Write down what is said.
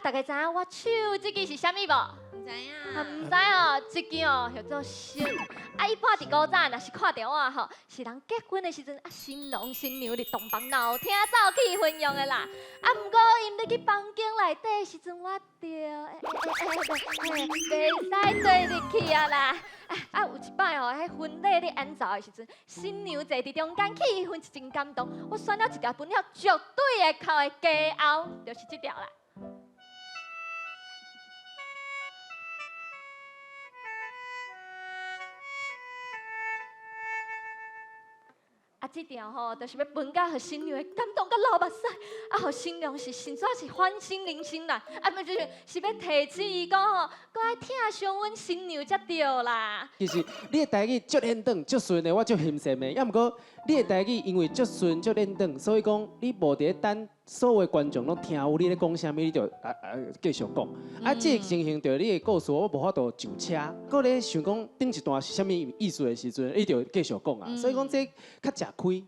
大家知影我手這支是啥物無？毋知影。毋知哦，這支哦叫做笙。啊，一般佇古早若是看著我吼，是人結婚的時陣啊，新郎新娘佇洞房鬧廳走氣氛用的啦。啊，毋過𪜶咧去房間內底的時陣，我著袂使綴入去啊啦。啊，有一擺吼，彼婚禮咧演奏的時陣，新娘坐佇中間，氣氛是真感動。我選了一條分了絕對會哭的歌喉，就是這條啦。啊，這條吼，就是欲分甲予新娘會感動甲流目屎，啊，予新娘是實在是反省人生啦，啊，毋是，是欲提醒伊講吼，閣愛疼惜阮新娘才對啦。其實你的台語足輪轉、足順的，我足欣羨的。抑毋過你的台語因為足順、足輪轉，所以講你無佇咧等所有的觀眾攏聽有你咧講啥物，你就繼續講。啊，這個情形就你的故事，我無法度上車。閣咧想講頂一段是啥物意思的時陣，你就繼續講啊。所以講這較食虧。